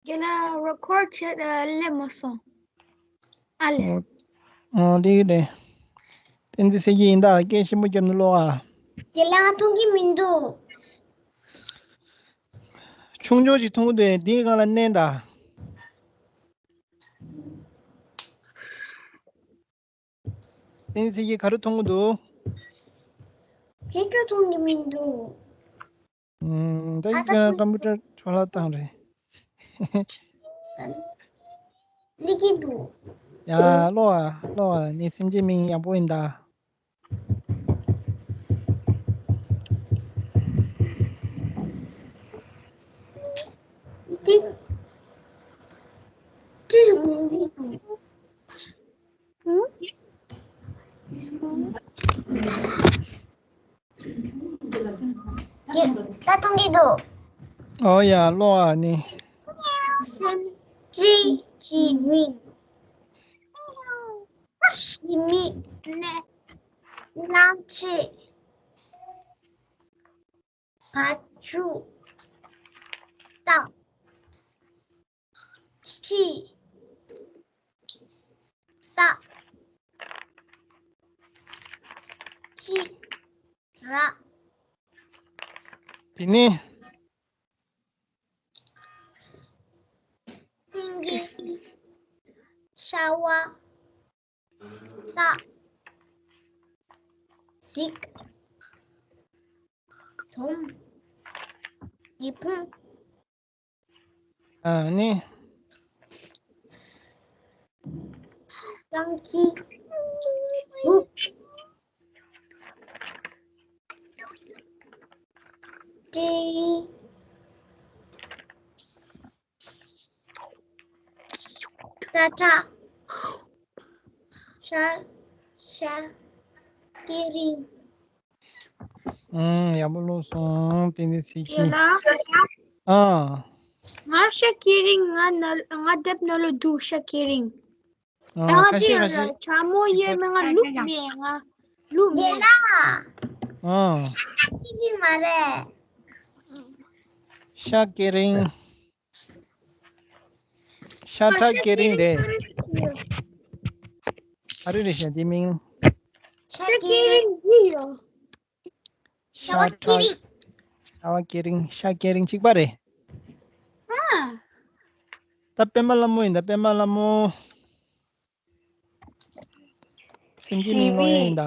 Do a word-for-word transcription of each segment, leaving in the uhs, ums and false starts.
རྒན་ལགས་རི་ཀོཌ་བྱས་ཨ་སླེབས་མ་སོང་། ཨ་ལས། ཨོ་ཨོ་འགྲིག་གི་རེད། བསྟན་འཛིན་ཚེ་སྐྱིད་ཡིན་ད་སྐད་ཆེན་པོ་བརྒྱབ་ནས་ཀློག་ཨ། རྒན་ལགས་ང་མཐོང་གི་མི་འདུག་ཆུང་ཆུང་ཞིག་མཐོང་གི་འདུག་འདིའི་སྒང་ལ་མནན་ད། བསྟན་འཛིན་ཚེ་སྐྱིད་ག་རེ་མཐོང་གི་འདུག་ཕལ་ཆེར་མཐོང་གི་མི་འདུག་ཨུམ། ད་ཡིག་ཀ་ཀམ་པུ་ཊར་འཕྲོ་བརླག་བཏང་རེད། སླེབས་ཀྱི་འདུག་ཡ་ཀློག་ཨ་ཀློག་ཨ་ངའི་སེམས་ཅན་མིང་ཡག་པོ་ཡིན་ད། འདི་འདི་མི་འདུག་ད་མཐོང་གི་འདུག་ཨོ་ཡ་ཀློག་ཨ་ནི། སེམས་ཅན་གྱི་མིང་། ཞི་མི། གནས། གླང་ཆེན། བ་ཕྱུགས། རྟ། ཁྱི། རྟ། ཁྱི། ར། དེ་ནས། སེང་གེ་ཤ་བ། རྟ། གཟིག་དོམ། ཉི་ཕུང་། ཨ་ནི། སྤྱང་ཀི། སྤྲེའུ། རྟ་ཁྲ། ཤ། ཤ། ཀེ་རིང་། ཨང་། ཡག་པོ་ཀློག་སོང་། བསྟན་འཛིན་ཚེ་སྐྱིད། ཡོད་ལ། ཨང་། ང་ཤ་ཀེ་རིང་། ང་ན་ང་དེབ་ནང་ལ་འདུག་ཤ་ཀེ་རིང་། ཨང་། ཡང་ཁ་ཤས་ཁ་དེ་ཤས། ལ་ཇ་མོ་ཡོད་མེད་ང་ལུག་མེད། ང་ལུག་མེད། ཡོད་ལ། ཨང་། ཤ་ཀེ་རིང་མ་རེད། ཤ་ཀེ་རིང་། ཤ་ཁྲག་ཀེ་རིང་རེད། ཨ་རི་རེད་ཤག་དེ་མིང་། ཤ་ཀེ་རིང་འདི་ཡོད། ཤ་བ་ཀེ་རིང་། ཤ་བ་ཀེ་རིང་། ཤ་ཀེ་རིང་གཅིག་པ་རེད། ཨ། ད་པད་མ་ལྷ་མོ་ཡིན་ད་པད་མ་ལྷ་མོ། སེམས་ཅན་མིང་ཀློག་ཡ་ཡིན་ད།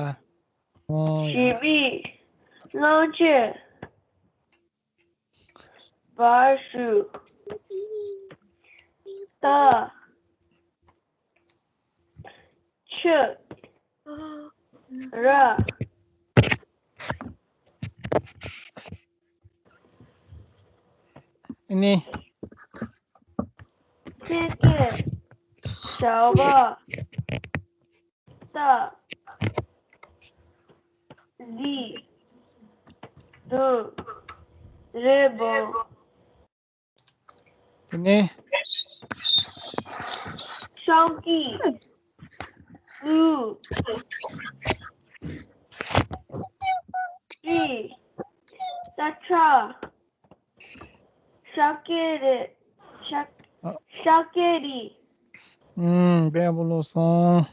ཨོ་ཡ། ཞི་མི། གླང་ཆེན། བ་ཕྱུགས། རྟ། ཁྱི། ར། ཨ་ནི། སེང་གེ་ཤ་བ། རྟ། གཟིག་དོམ། རི་བོང་། དེ་ནས། སྤྱང་ཀི། ལུག་སྤྲེའུ། རྟ་ཁྲ། ཤ་ཀེ་རེ། ཤ། ཨ། ཤ་ཀེ་རིང་། ཨུམ། དཔེ་ཡག་པོ་ཀློག་སོང་།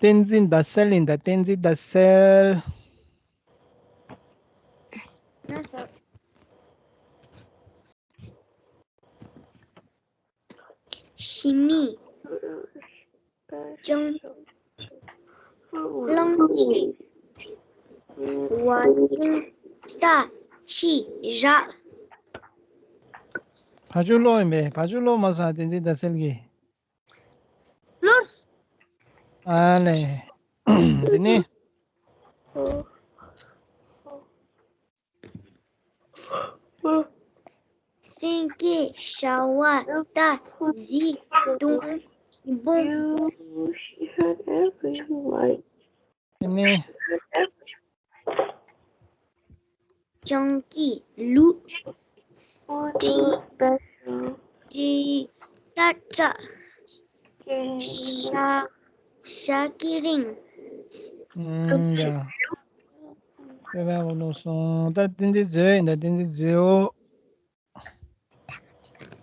བསྟན་འཛིན་ཟླ་གསལ་ཡིན་ད་བསྟན་འཛིན་ཟླ་གསལ། ན་ས། ཞི་མི། སྤྱང་། གླང་ཆེན། བ་ཕྱུགས། རྟ། ཁྱི། ར། བ་ཕྱུགས་ཀློག་ཡིན་པས། བ་ཕྱུགས་ཀློག་མ་སོང་བསྟན་འཛིན་ཟླ་གསལ་གྱིས། ཀློག་ཨ་ལས། འདི་ནི། སེང་གེ་ཤ་བ་རྟ་གཟིག་དོམ་བོང་། ཨ་ནི། སྤྱང་ཀི། ལུག་སྤྲེའུ། རྟ་ཁྲ། ཤ། ཤ་ཀེ་རིང་། ཨུམ། ཡ། དཔེ་ཡག་པོ་ཀློག་སོང་། ད་བསྟན་འཛིན་མཛེས་པོ་ཡིན་ད་བསྟན་འཛིན་མཛེས་པོ།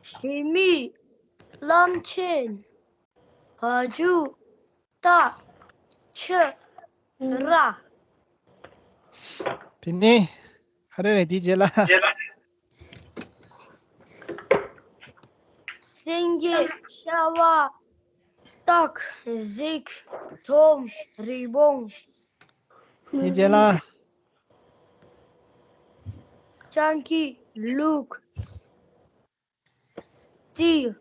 ཞི་མི། གླང་ཆེན། བ་ཕྱུགས། སྟག་ཕྱུ་ར། དེ་ནས་ག་རེ་རེད། དེའི་རྗེས་ལ། སེང་གེ། ཤ་བ། སྟག་གཟིག་དོམ། རི་བོང་། དེའི་རྗེས་ལ། སྤྱང་ཀི། ལུག་སྤྲེའུ།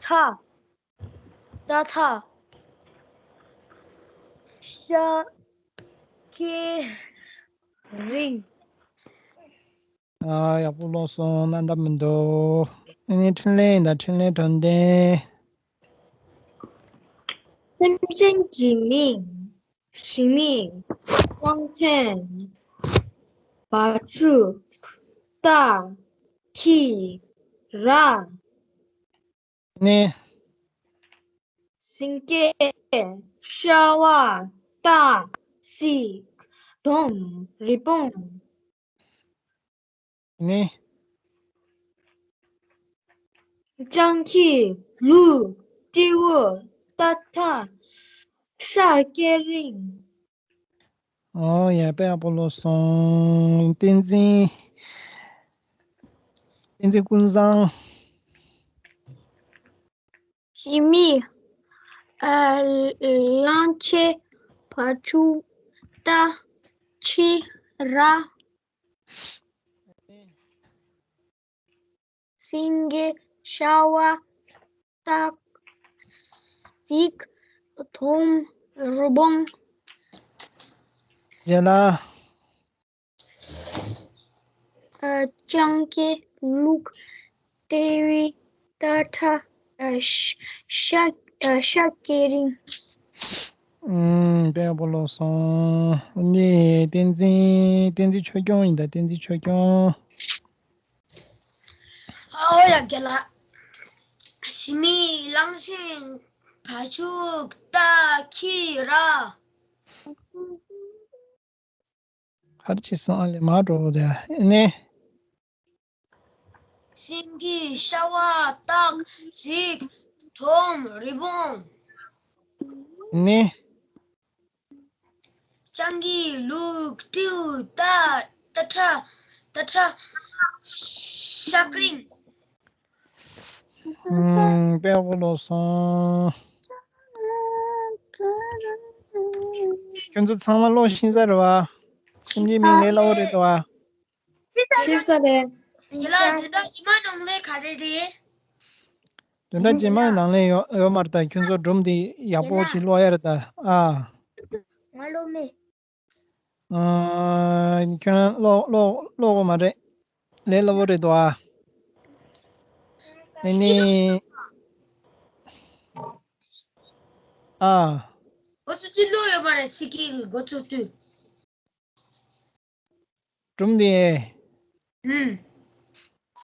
ཁྲ། རྟ་ཐག་ཤ་སྐེ་རིང་། ཨ། ཡག་པོ་ཀློག་སོང་། ན་འདྲ་མི་འདུག་ཨ་ནི་འཕྲིན་ལས་ཡིན་ད། འཕྲིན་ལས་དྲང་བདེན། སེམས་ཅན་གྱི་མིང་། ཞི་མི། གླང་ཆེན། བ་ཕྱུགས། སྟག་ཁྱི། ར། ནི། སེང་གེ་ཤ་བ། སྟག་གཟིག་དོམ། རི་བོང་། ནི། སྤྱང་ཀི་ལུག་སྤྲེའུ། རྟ་ཐག་ཤ་སྐེ་རིང་། ཨོ་ཡ། དཔེ་ཡག་པོ་ཀློག་སོང་། བསྟན་འཛིན། བསྟན་འཛིན་ཀུན་བཟང་། ཞི་མི། ཨ། གླང་ཆེན། བ་ཕྱུགས། རྟ། ཁྱི། ར། སེང་གེ་ཤ་བ། སྟག་གཟིག་དོམ། རི་བོང་། རྗེས་ལ། ཨ། སྤྱང་ཀི་ལུག་སྤྲེའུ། རྟ་ཁྲ། ཨ། ཤ། ཤ། ཨ། ཤ་སྐེ་རིང་། ཨུམ། དཔེ་ཡག་པོ་ཀློག་སོང་། ནི་བསྟན་འཛིན། བསྟན་འཛིན་ཆོས་སྐྱོང་ཡིན་ད། བསྟན་འཛིན་ཆོས་སྐྱོང་། ཨོ་ཡ། རྒན་ལགས། ཞི་མི། གླང་ཆེན། བ་ཕྱུགས། རྟ། ཁྱི། ར། ག་རེ་བྱས་སོང་། ཨ་ལས། མར་འགྲོ་དགོས་རེད། ཨ་ནི། སེང་གེ་ཤ་བ། སྟག་གཟིག་དོམ། རི་བོང་། ཨ་ནི། སྤྱང་ཀི་ལུག་སྤྲེའུ། རྟ། རྟ་ཁྲ། རྟ་ཁྲ། ཤ་སྐེ་རིང་། ཨུམ། དཔེ་ཡག་པོ་ཀློག་སོང་། ཁྱོད་ཚོ་ཚང་མ་ཀློག་ཤེས་ས་རེད་བ། སེམས་ཅན་མིང་ལས་སླ་བོ་རེད་དོ་བ། ཤེས་ས་རེད། དེ་ལ་བདུན་ཕྲག་རྗེས་མ་ནང་ལས་ག་རེ་རེད། བདུན་ཕྲག་རྗེས་མ་ནང་ལས་ཡོད་ཡོད་མ་རེད་ད། ཁྱོད་ཚོ་སྒྲུང་འདི་ཡག་པོ་ཞིག་ཀློག་ཡ་རེད་ད། ཨ། ང་ཀློག་མེད། ཨ། ཁྱོད་རང་ཀློག་ཀློག་ཀློག་དགོས་མ་རེད། ལས་སླ་བོ་རེད་དོ་ཨ། ཨ་ནི། ཨ། འགོ་ཚུགས་དུས་ཀློག་ཡོད་མ་རེད། ཚིག་གི་འགོ་ཚུགས་དུས། སྒྲུང་འདི། ཨུམ།